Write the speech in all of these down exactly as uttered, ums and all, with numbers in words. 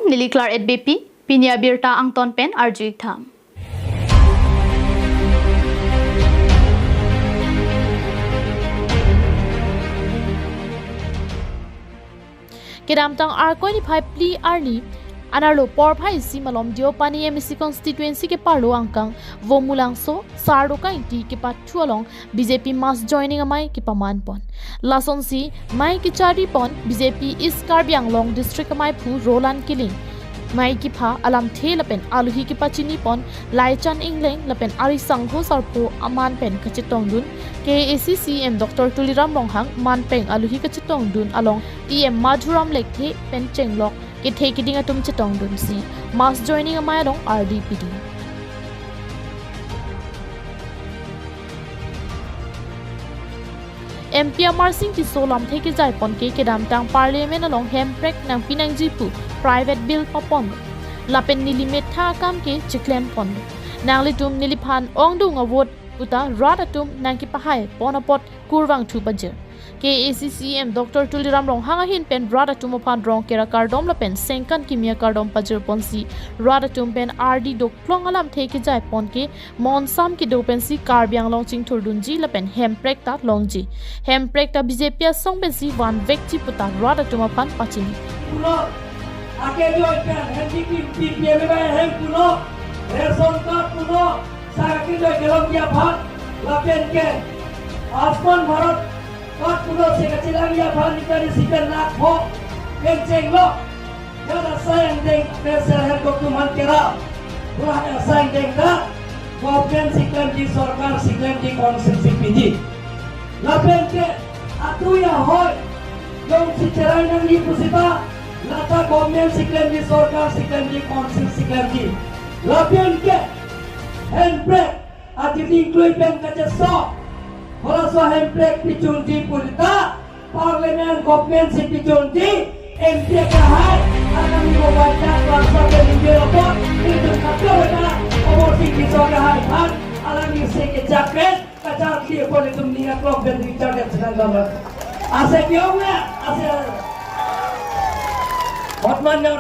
Neli Claret Beypi, pini abirta angton pen arju-ik tha. Kedamtang Arkoi niphai phli arni anerlo porphai isi malom Deopani M A C constituency ke-arlo angkang Vomulangso Sardoka Ingti kepathu along B J P mass joining amei kepaman pon. Lasonsi mei kechari pon B J P East Karbi Anglong District ameiphu Roland Killing. Mei kepha alamthe lapen alohi kepachini pon Laichan Engleng lapen Ari Sangho Sarpo aman pen kachetongdun K A A C C E M Doctor Tuliram Ronghang aman pen alohi kachetongdun along E M Madhuram Lekthe pen chenglok kethe keding atum chetongdunsi mass joining amei along ardi pidun. M P Amarsing Tisso lamthe kejai pon ke kedamtang Parliament along hemprek nangpi nangji pu private bill papon lapen neli metha akam ke chiklem pon. Nanglitum neliphan ongdung a-vote puta rat atum nangkepahai pon apot kurvangthu pajir. K A A C C E M Doctor Tuliram Ronghang ahin pen rat atum aphan Rongker akardom lapen sengkan kimi akardom pajir ponsi rat atum pen ardi doklong alamthe kejai pon ke monsam kedo pensi Karbi Anglong chingthurdunji lapen hemprek ta longji. Hemprek ta B J P asong pensi vanvekji puta rat atum aphan pachini. Pulo, ake joi pen, hem kikim, P P M bai hem pulo, ration card pulo, sar ake joi kelongji aphan, lapen ke, Ayushman Bharat card pulo si kachelangji aphan, nitari si pen lakh pho, pen chenglok, pen asai angdeng, pen self help group atum aphan kera, pen asai angdeng ta, government si klemji, sorkar si klemji, council si piji. Lapen ke atui ahoi jongsi cherai nangji pusita, lata government si klemji, sorkar si klemji, council si klemji. Lapen ke hemprek aduti ingklui pen kacheso, halaso hemprek pichunji pusita, Parliament government si pichunji, M P akehai, alangli mobile charge transfer ke ningje apot, itum kachor ka, Amarsing Tisso akehai aphan, alangli si kechak pen, kacharli apot itum ning aklok pen recharge chenam dam. Ase ke-ong le, ase. Botman nyor.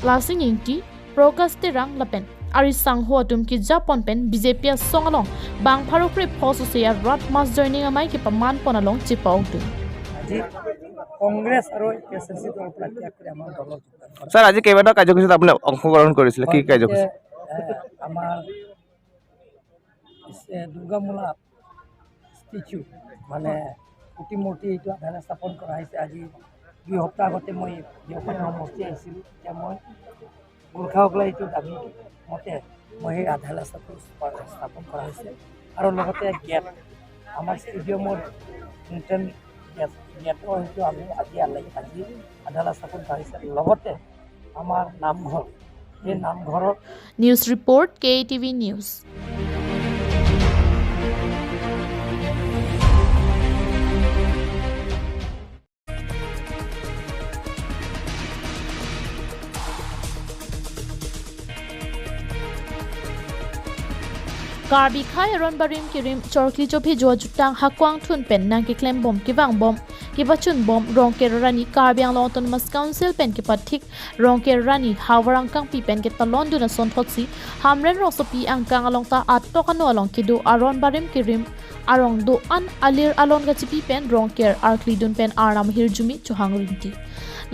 Lasing Ingti, Prakash Terang lapen Ari Sangho atum keja pon pen B J P asong along bang pharo krepho sose arat mass joining amei kepaman pon along chepa-okdun. আজি কংগ্ৰেছ আৰু A P H L চি দলৰ প্ৰাৰ্থী আগবঢ়াই আমাৰ দলৰ যোগদান কৰে। ছাৰ, আজি কেইবাটাও কাৰ্যসূচীত আপুনি অংশগ্ৰহণ কৰিছিলে, কি কাৰ্যসূচী? গতিকে, এ, আমাৰ এ, দুৰ্গা মূলা ষ্টেচু, মানে প্ৰতিমূৰ্তি এইটো আধাৰ স্থাপন কৰা হৈছে। আজি দুই সপ্তাহ আগতে মই দেওপানী সমষ্টি আহিছিলোঁ, তেতিয়া মই গোৰ্খাসকলে এইটো দাবী মতে মই সেই আধাৰ স্থাপন, স্থাপন কৰা হৈছে। আৰু লগতে গেট, আমাৰ ষ্টেডিয়ামৰ এণ্ট্ৰেন্স গেট, গেটৰ সেইটো আমি আজি আলাই-, আজি আধাৰ স্থাপন কৰা হৈছে। লগতে আমাৰ নামঘৰ, সেই নামঘৰৰ News report, K A T V News. Karbi akhei aron barim kerim chorkli chophe jo ajutang hakwang thun pen nangkeklem bom kevang bom kepachun bom Rongker arani Karbi Anglong Autonomous Council pen kepathik Rongker arani havar angkangpi pen ketalondun asonthotsi Hamren rongsopi angkang along ta atok ano along kedo aron barim kerim arong do-an alir alon kachipi pen Rongker arklidun pen arnam ahirjume chohang rinti.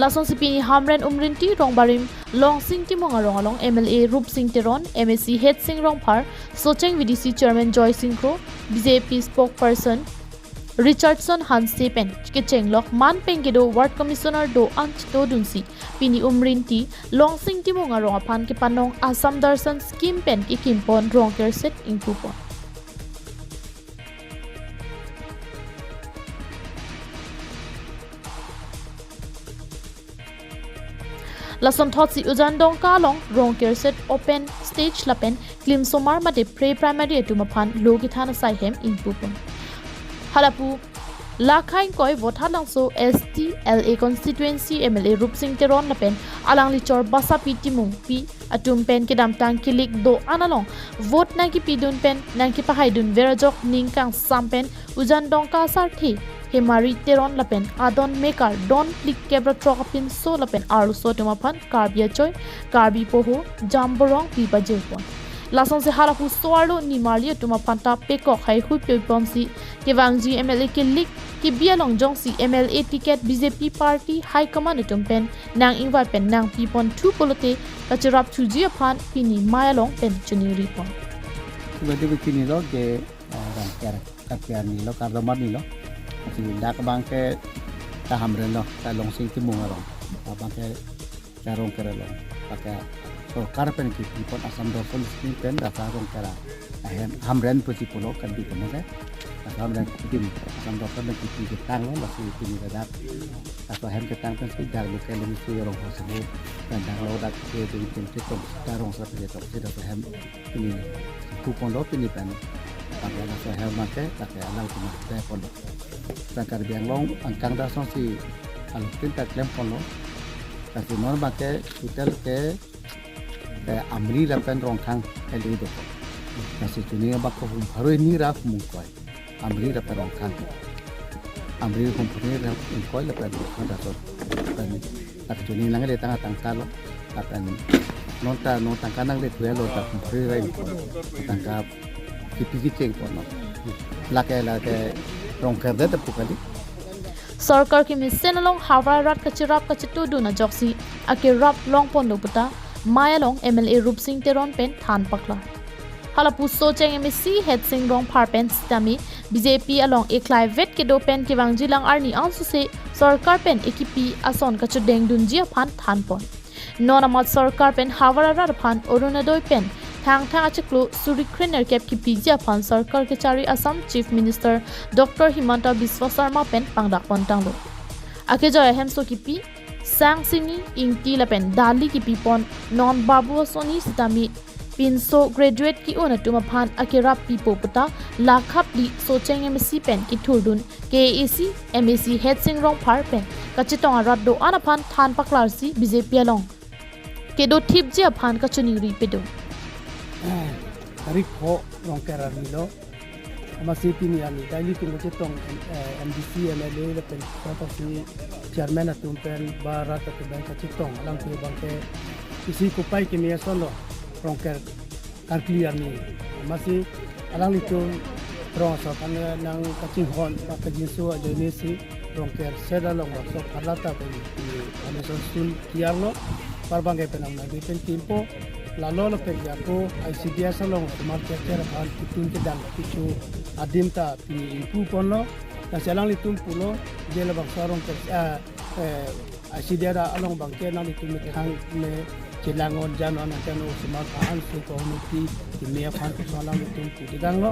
Lasonsi pini Hamren Umrinti rongbarim Longsing Timung arong along M L A Rupsing Teron, M A C Headsing Rongphar, Socheng V D C Chairman Joysing Kro, B J P spokesperson Richardson Hanse pen kechenglok man pen kedo Ward Commissioner do-an chetodunsi pini Umrinti Longsing Timung arong aphan kepanong Assam Darshan Scheme pen kekim pon Rongker set ingpu pon. Lasonthotsi Ujan Dongka along Rongker set open stage lapen Klimsomar mate pre-primary atum aphan lo kethan asai hem ingpu pon. Halapu la khangkoi Vothatlangso S T L A constituency M L A Rupsing Teron lapen alangli chor Basapi Timungpi atum pen kedamtang kilik do-an along vote nangkepidun pen nangkepahaidun ver ajok ning kangsam pen Ujan Dongka asarthe Hemari Teron lapen adon mekar don phlikep ra throk apinso lapen arloso atum aphan Karbi Achoi, Karbi Poho, Jamborong pi pajirpon. Lasonsi halapuso arlo nimarli atum aphan ta pekok haihui pioiponsi kevangji M L A kilik kibi along jongsi M L A ticket B J P party high command atum pen nang ingvai pen nang pipon thu pulote kachirap thuji aphan pini mei along pen chiningripon. Iba de pini lo ke, eh, Rongker Karbi arni lo, kardom arni lo. Masi dak abang ke ta Hamren lo, ta Longsing Timung arong. Abang ke ta Rongker along. Pakai sorkar pen kipipon Assam Rifle scheme pen dak ta Rongker ahem Hamren pusi pulo kan di kemana. Dak Hamren kipi Assam Rifle pen kipi ketang lo, masi pini dak. Dak ahem ketang pen si dak local lo masi rong ho sabo. Pen dak lo dak ke di tim si tong, ta rong sa pen tong si dak ahem pini kupon lo pini pen. Pakai dak ahem make, pakai alang cuma dai pon lo. Dak Karbi Anglong angkang dak asonsi along tin ta klempon lo. Lasi non abang ke hotel ke, eh, Amri lapen Rongkhang L A do. Lasi chini abang ke hum pharo hini ra hum ingkoi. Amri lapen Rongkhang. Amri hum pharo hini ra hum ingkoi lapen Rongkhang dak ason. Pen dak chini nang le tang tangka lo. Lapen non ta non tangka nang le tuya lo dak hum pharo hini ra ingkoi. Tangka kipi kicheng pon lo. Lake lake Rongker de ta pu kali. Sorkar kemesen along havar arat kachirap kachitudun ajoksi akerap longpon do puta mei along M L A Rupsing Teron pen than paklar. Halapuso cheng M A C Hetsing Rongphar pen sitame B J P along eklai vet kedo pen kevangji lang arni ansose sorkar pen ekipi ason kachudengdunji aphan thanpon. Non amat sorkar pen havar arat aphan Orunodoi pen thangthang achiklo suri krenerkep kipiji aphan sorkar kechari Assam Chief Minister Doctor Himanta Biswa Sarma pen pangdakpon tanglo. Akejoi ahemso kipi, sang sini, ingti lapen dali kipipon non babu asoni sitame pinso graduate ki-un atum aphan akerap pipo puta lakhap di Socheng M A C pen kithurdun K A A C M A C Hetsing Rongphar pen kachetong arat do-an aphan than paklarsi B J P along kedo thipji aphan kachiningri pedo. Tarik pho Rongker arni lo. Amatsi pini arni daily tum kachetong, eh, M D C, M L A lapen kota si chairman atum pen ba rat atum pen kachetong alangtum abang ke isi kopai keme ason lo Rongker karkli arni. Amatsi alanglitum rong asor aphan nang kachinghon ba kajinso ajoine si Rongker seta along ba sok phalata pen foundation stone kiyarlo. Par abang ke penang nadi pen kimpo lalo lapen ako I C D S along osomar chercher aphan kitin kedam kichu adim ta pini ingpu ponlo. Lasi alanglitum pulo je labangso Rongker, eh, eh, I C D S along abang ke nanglitum methang me chelang-on jan-on akan osomar aphan su ko nuti keme aphan puson alanglitum pu kedanglo.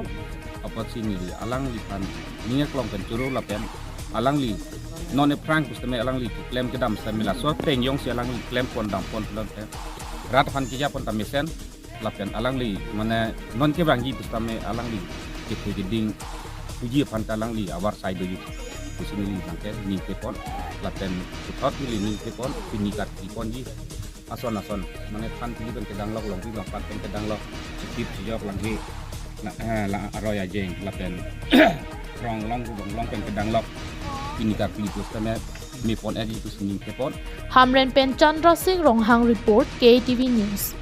Apotsi neli alangliphan ning aklong pen choro lapen alangli non ephrang pusitame alangli klem kedam sitame laso ateng jongsi alangli klempon dampon pulote rat aphan kejapon ta mesen lapen alangli mane non kevangji pusitame alangli kethe keding puji aphan ta alangli avarsai doji pusi neli abang ke ningkepon lapen puthot neli ningkepon pini karkli ponji ason ason mane than pili pen kedanglok longri longpat pen kedanglok chitip chijok langhe la, eh, la aroi ajeng lapen rong long rubong long pen kedanglok pini karkli pusitame mepon edi pusi ningkepon. Hamren pen Chandra Singh Ronghang report, K T V News.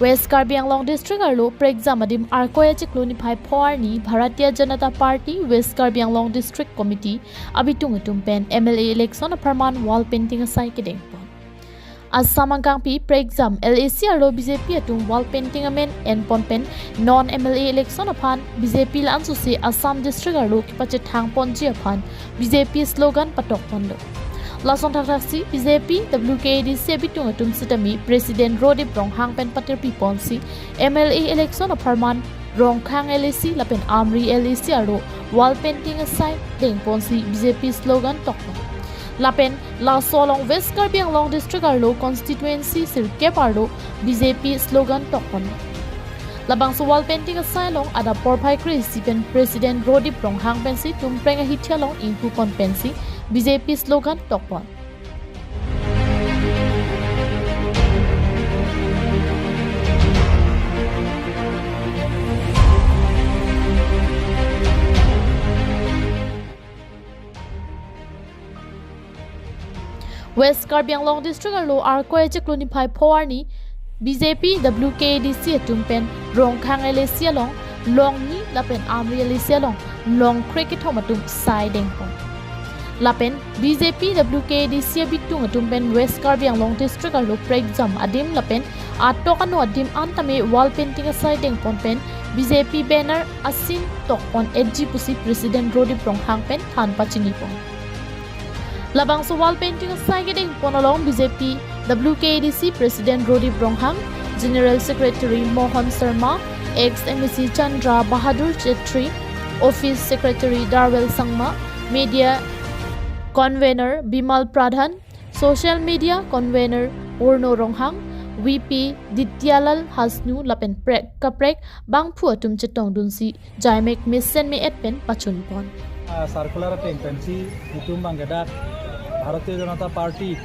West Karbi Anglong District arlo prekjam adim Arkoi achiklo niphai pho arni Bharatiya Janata Party West Karbi Anglong District Committee abitung atum pen M L A election apharman wall painting asai kedengpon. Assam angkangpi prekjam L A C arlo B J P atum wall painting amen enpon pen non M L A election aphan B J P la-an sose Assam district arlo kepachethang ponji aphan B J P slogan patokponlo. Lason thakthaksi B J P W K A D C abitung atum sitame President Rodip Ronghang pen patirpi ponsi M L A election apharman Rongkhang L A C lapen Amri L A C arlo wall painting asai dengponsi B J P slogan tokpon. Lapen laso along West Karbi Anglong District arlo constituency sirkep arlo B J P slogan tokpon. Labangso wall painting asai along adap porphai kre-isi pen President Rodip Ronghang pensi Tumpreng ahithi along ingpupon pensi B J P slogan tokpon. West Karbi Anglong District arlo Arkoi achiklo niphai pho arni B J P W K A D C atum pen Rongkhang L A C along longni lapen Amri L A C along longkre kethom atum sai dengpon. Lapen B J P W K A D C abitung atum pen West Karbi Anglong District arlo prekjam adim lapen atok ano adim an tame wall painting asai dengpon pen B J P banner asin tokpon etji pusi President Rodip Ronghang pen than pachinipon. Labangso wall painting asai kedengpon along B J P W K A D C President Rodip Ronghang, General Secretary Mohan Sharma, ex M A C Chandra Bahadur Chetri, Office Secretary Darwell Sangma, Media Convener Bimal Pradhan, Social Media Convener Purno Ronghang, V P Ditya Lal Hasnu lapen prek kaprek bangphu atum chetongdunsi jaimek mesen me-et pen pachunpon. Ah, circular ateng pensi itum bangke dak Bharatiya Janata Party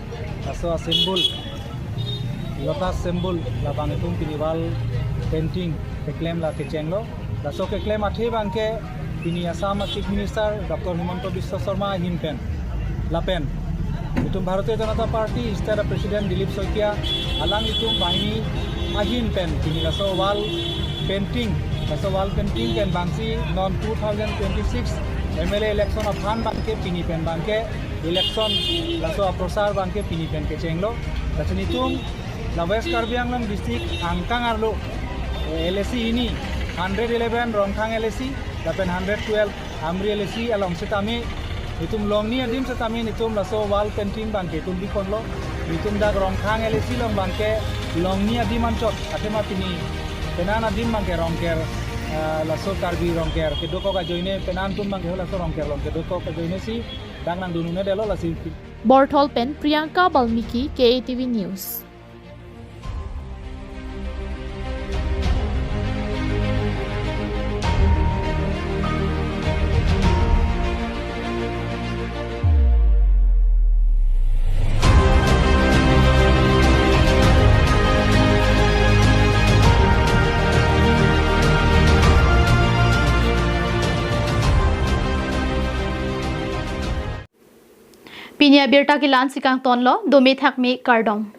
laso a-symbol, lotus symbol labang itum pini wall painting keklem la kechenglo. Laso keklem athe bangke pini Assam Chief Minister Doctor Himanta Biswa Sarma ahin pen lapen itum Bharatiya Janata Party State President Dilip Saikia alanglitum banghini ahin pen pini laso wall painting, laso wall painting pen bangsi non two thousand twenty-six M L A election aphan bangke pini pen bangke election laso aprosar bangke pini pen kechenglo. Lasi itum la West Karbi Anglong District angkang arlo, eh, L A C hini, hundred eleven Rongkhang L A C lapen hundred twelve Amri L A C along sitame itum longni adim sitame itum laso wall painting bangke itum biponlo. Itum dak Rongkhang L A C along bangke longni adim anchot athema pini penan adim bangke Rongker, ah, laso Karbi Rongker kedokok ajoine, penan atum bangke laso Rongker along kedokok ajoine si dak nangdun un-edetlo lasi. Borthol pen Priyanka Balmiki, K A T V News. Pini abirta ke la-ansi kangtonlo, dome thakme kardom.